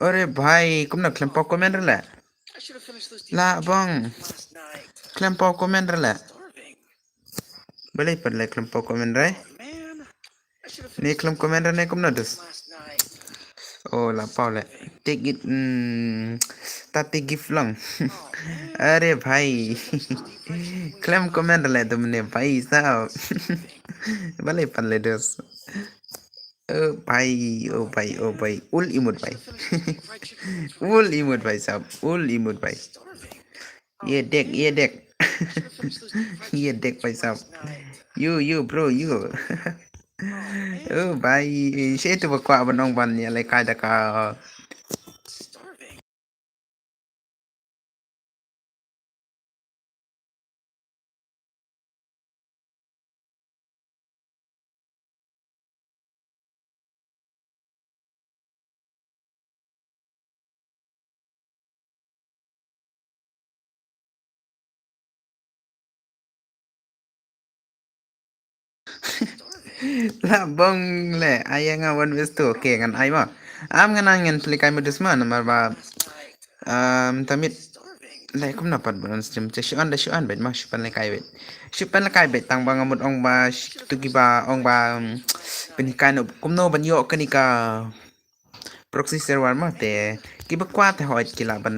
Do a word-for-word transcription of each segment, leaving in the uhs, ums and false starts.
Ore bhai, kumno khlem poi comment re le? La bang. Khlem poi comment re le? Balei pat le khlem poi comment re? Ne khlem comment re ne kumno dus? Oh, la poi le. Take it, mm, ta take gift lang. Are bhai. Khlem comment re le tu mane bhai sahab. Balei pat le dus? Oh bhai, oh bhai, oh bhai. Ul imut bhai. Ul imut bhai sahab. Ul imut bhai. Ye dek, ye dek. Ye dek bhai sahab. You, you, bro, you. Oh bhai, she tu ba kwah ban ong ban ïalehkai da ka. La bang le, ai nga wan wes tu, okay, ngan ai ma. Am ngan ai ngan pynlehkai ma dus ma, namar ba, um, tamit, le kumno pat ban stream, te shu on da shu on beit ma, shu pynlehkai beit. Shu pynlehkai beit tang ba nga mut ong ba, shu tu ki ba, ong ba, um, pynhikai no, kumno ban ïoh kane ka, proxy server ma te kiba kwah te hooid ki lah ban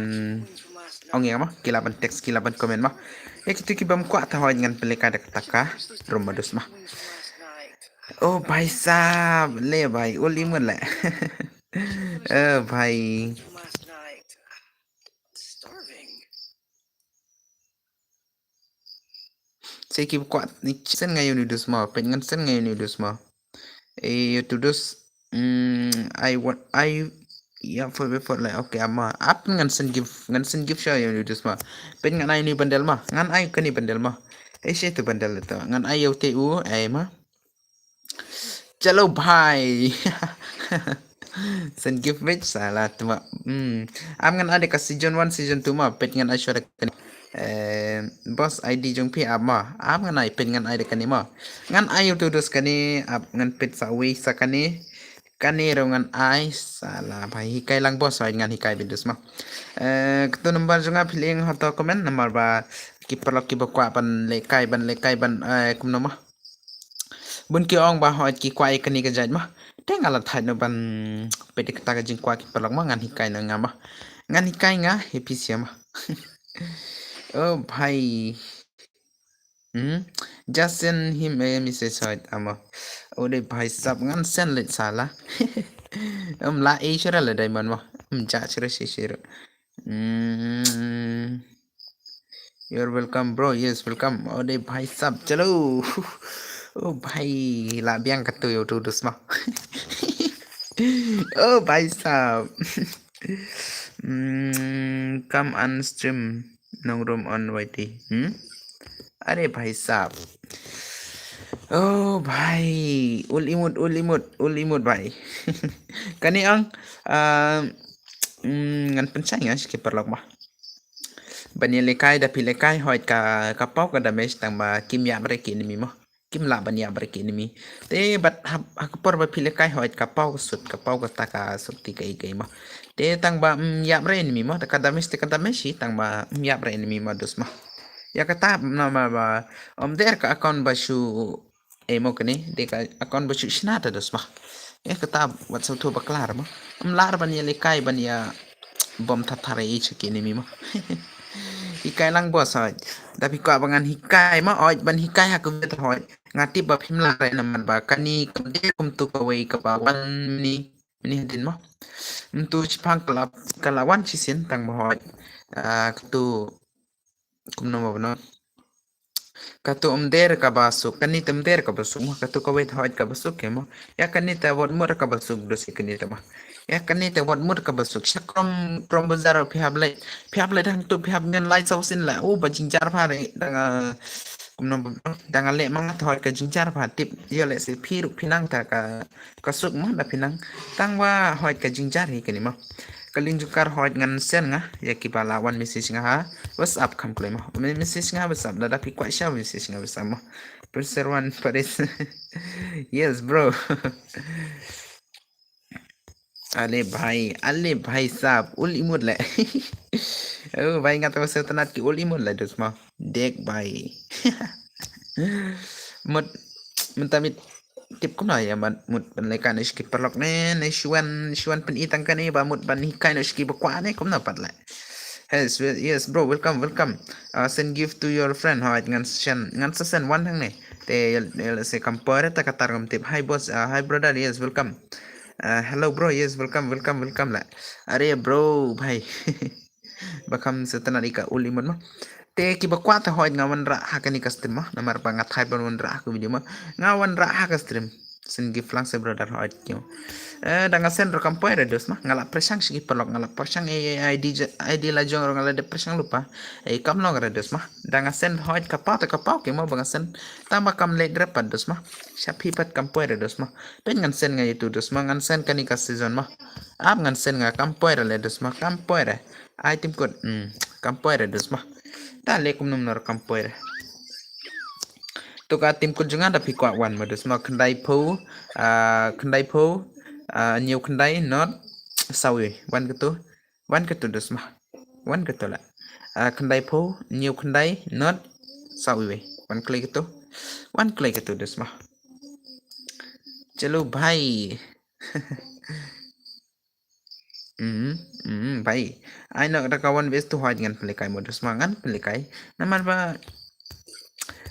ong ïa ma, ki lah ban text, ki lah ban comment ma. Ïa kito kibym kwah te hooid ngan pynlehkai da kata ka ruh ma dus ma. Oh bhai sahab, le bhai, ul imut le. Oh bhai. Sa kiba kwah send nga ïa une u dus ma, peit ngan send nga ïa une u dus ma. Eh, ïa utu u dus, mm, I want, I, yeah, for, for, like, okay, ama, ap ngan send gift, ngan send gift sha ïa une u dus ma. Peit ngan ai une u bundle ma, ngan ai kane u bundle ma. Eh, sha utu u bundle utu, ngan ai ïa utu u, eh, ma. Chalo bhai. Send gift beit sala tu ma. Hmm. Am ngan ai da ka season one, season two ma. Peit ngan ai shuwa da kane. Eh, boss I D jong phi ap ma. Am ngan ai, peit ngan ai da kane ma. Ngan ai utu u dus kane, ap ngan peit sa wei sa kane. Kane ruh ngan ai sala bhai, hikai lang boss, ai ngan hikai beit dus ma. Eh, katu number jong nga phi leh hato comment, namar ba ki paralok kiba kwah ban lehkai, ban lehkai, ban, eh, kumno ma. Bun ki ong ba hooid ki kwah ïa kane ka jait ma. Te nga la thait noh ban peit ïa kata ka jingkwah ki paralok ma, ngan hikai noh nga ma. Ngan hikai nga, happy sia ma. Oh bhai. Hmm? Just send him a message hooid ama. Oh de bhai sahab ngan send leit sala. Um la e shara la diamond ma. Um ja shara shi shira. Hmm. You're welcome, bro. Yes, welcome. Oh, de bhai sahab. Chalo. Oh, bhai. La biang katu ïa utu u dus ma. Oh, bhai sahab. Hmm, come and stream. Nongrum on Y T. Hmm? Are bhai sahab. Oh, bhai. Ul imut, ul imut, ul imut, bhai. Kane ang, ah, mm, ngan pynshai nga sha ki paralok ma. Ban ïa lehkai da phi lehkai hooid ka, ka paw ka damage tang ba kim ïap re ki enemy ma. Kim lah ban ïap re ki enemy. Te bad ha, ha ka por ba phi lehkai hooid ka paw ka sut, ka paw kata ka sut ti kaei kaei ma. Te tang ba, mm, ïap re enemy ma, te ka damage, te ka damage hi, tang ba, mm, ïap re enemy ma dus ma. Ïa kata namar ba, ym dei ka account ba shu, eh, mo kane, dei ka account ba shu shna ta dus ma. Ïa kata wat sngewthuh bakla ma. Ym lah ban ïa lehkai ban ïa bom that thar ei sha ki enemy ma. Hikai lang boss hooid. Da phi kwah ba ngan hikai ma hooid, ban hikai ha ka video hooid. Nga tip ba phim lah re namar ba kane kam dei kumtu kawei kaba wan mini, mini hadien ma. Kumtu shiphang ka la, ka la wan shisien tang ba hooid. Ah, katu kumno ma bano. Katu ym dei re kaba suk, kane te ym dei re kaba suk ma, katu kawei te hooid kaba suk ïa ma. Ïa kane te wat mut re kaba suk dus ïa kane te ma. Ïa kane te wat mut re kaba suk. Sha Chrome, Chrome browser phi hap leit, phi hap leit hangtu phi hap ñion lai saw sien la. U ba jynjar bha re, dang, ah, kumno ba, dang leh ma nga te hooid ka jynjar bha tip. Ïa leh se phi ruh phi nang ta ka ka suk ma da phi nang. Tang ba hooid ka jynjar hi kane ma. Ka link jong ka hooid ngan send nga ïa kiba la wan message nga ha WhatsApp kham kloi ma. Me-, message nga WhatsApp da, da phi kwah sha message nga WhatsApp ma. Prince Erwan Paris. Yes bro. Ale bhai, ale bhai sab, ul imut le. Oh bhai, nga tama se tanat ki ul imut le dus ma. Dek bhai. Mut, mynta mit tip kumno ïa mut, mut ban leh ka ne shki parlok ne, ne shwan, shwan pyn itang ka ne ba mut ban hikai ne shki ba kwa ne kumno pat le. Yes, we- yes bro, welcome, welcome. Uh, send gift to your friend. Hoi, ngan send, ngan sa send wan hang ne. Te yel se kam pore ta katar ngam tip. Hi boss, uh, hi brother, yes, welcome. Uh, hello bro, yes, welcome, welcome, welcome la. Are bro, bhai. Ba kam se tanat ika ul imut ma. Te ki ba kwah ta hoi nga wan ra ha kani ka stream ma. Namar ba nga thai ban wan ra ha ka video ma. Nga wan ra ha ka stream. Send gift lang se brother hoi kyo. Eh, da nga send ro kam poi re dus ma. Nga la pressang shiki parlok, nga la pressang eh, eh, I D je- I D la jong ro nga la de pressang lupa. Eh, kam long re dus ma. Da nga send hoi ka pau ta ka pau ki ma ba nga send. Ta ma kam le dre pat dus ma. Sha phi pat kam poi re dus ma. Pen ngan send nga itu dus ma. Ngan send kani ka season ma. Ap ngan send nga kam poi re le dus ma. Kam poi re. Ai tim kut. Hmm. Kam poi re dus ma. Ta le kum num nor kam poi re. Tu ka tim kut jong nga da phi kwah wan ma dus ma. Khyndai phew, ah, khyndai phew, ah, hynñiew khyndai not saw wei. Wan katu. Wan katu dus ma. Wan katu la. Ah, khyndai phew, hynñiew khyndai not saw wei. Wan klei katu. Wan klei katu dus ma. Chalo bhai. Hmm, hmm, bhai. Ai no da ka wan bes tu hoi ngan pynlikai mo dus ma, ngan pynlikai. Namar ba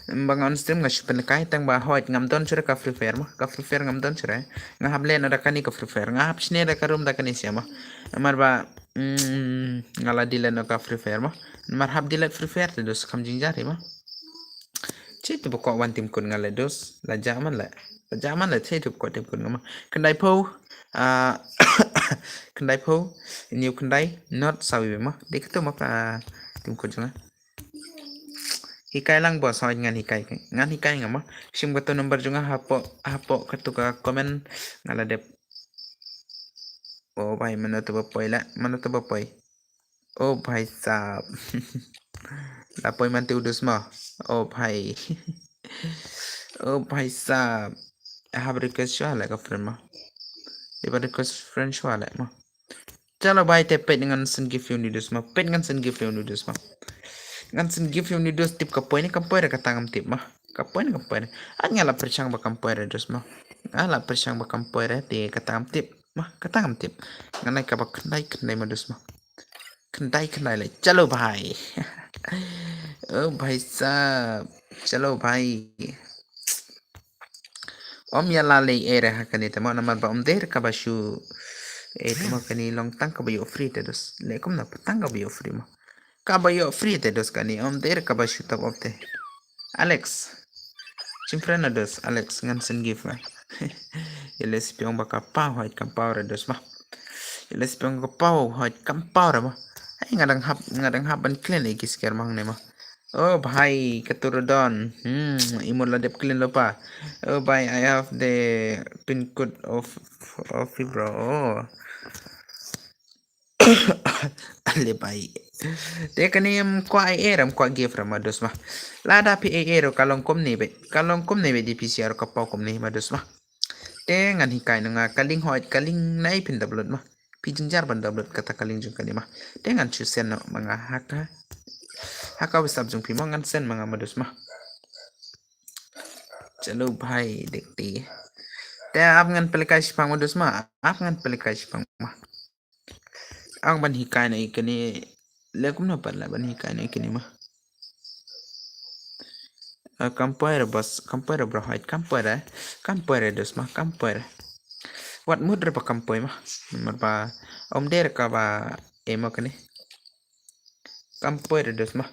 ba nga on stream nga shu pynlikai tang ba hoi ngam don shuh re ka Free Fire ma. Ka Free Fire ngam don shuh re. Nga hap leh no da kani ka Free Fire. Nga hap shne da ka room da kani sia ma. Namar ba, mm, nga la delete no ka Free Fire ma. Namar hap delete Free Fire te dus kam jingjia re ma. Che tu ba kwah wan tim kut nga le dus. La ja man le. La ja man le che tu ba kwah tim kut nga ma. Khyndai phew. Ah, khyndai phew. Hynñiew khyndai not saw wei ma. Dei katu ma ka tim kut jong nga. Hikai lang boss, hoi ngan hikai. Ngan hikai nga ma. Shim katu number jong nga hapoh, hapoh katu ka comment nga la dep. Oh bhai, mano tu ba poi la, mano tu ba poi. Oh bhai sab. La poi man te u dus ma. Oh bhai. Oh bhai sab. I have request shuwa le ka friend ma. Iba request friend shuwa le ma. Chalo bhai te pet ngan send gift ïa uni dus ma. Pet ngan send gift ïa uni dus ma. Ngan send gift ïa uni dus tip ka poi ne kam poi re kata ngam tip ma. Ka poi ne kam poi re. At nga la pyrshang ba kam poi re dus ma. Nga la pyrshang ba kam poi re te kata ngam tip ma. Kata ngam tip. Ngan ai kaba khyndai khyndai ma dus ma. Khyndai khyndai le. Chalo bhai. Oh bhai sab. Chalo bhai. Om ïa la leh ei re ha kane te mo namar ba om dei re kaba shu. Eh te mo kane long tang kaba ïoh free te dus. Leh kumno pa tang kaba ïoh free mo. Kaba ïoh free te dus kane om dei re kaba shu top up te. Alex. Chim friend na dus Alex ngan send gift nga. Ïa leh sipyong ba ka paw hoi kam paw re dus ma. Ïa leh sipyong ka paw hoi kam paw re ma. Ai nga dang hap nga dang hap ban clean ei ki scare ma hangne ma. Oh bhai, katu ruh don. Hmm, imut la dep clean lo pa. Oh bhai, I have the pin code of, of bro. Oh. Ale bhai. Te kane em kwah ai er em kwah gift ra ma dus ma. Lada phi ai er ka long kumne be. Ka long kumne be di phi share ka paw kumne ma dus ma. Te ngan hikai na nga ka link hoi ka link nai phin download ma. Phi jingjar ban download kata ka link jong kane ma. Te ngan shu send noh ma nga ha ka. Ha ka WhatsApp jong phi ma ngan send ma nga ma dus ma. Chalo bhai dekte. Te ap ngan pynlikai shipang ma dus ma. Ap ngan pynlikai shipang ma. Ang ban hikai na i kane. Leh kumno pat la ban hikai na i kane ma. Ah, kam poi re boss, kam poi re bro hoi, kam poi re. Kam poi re dus ma, kam poi re. Wat mut re ba kam poi ma. Namar ba om dei re kaba ei ma kane. Kam poi re dus ma.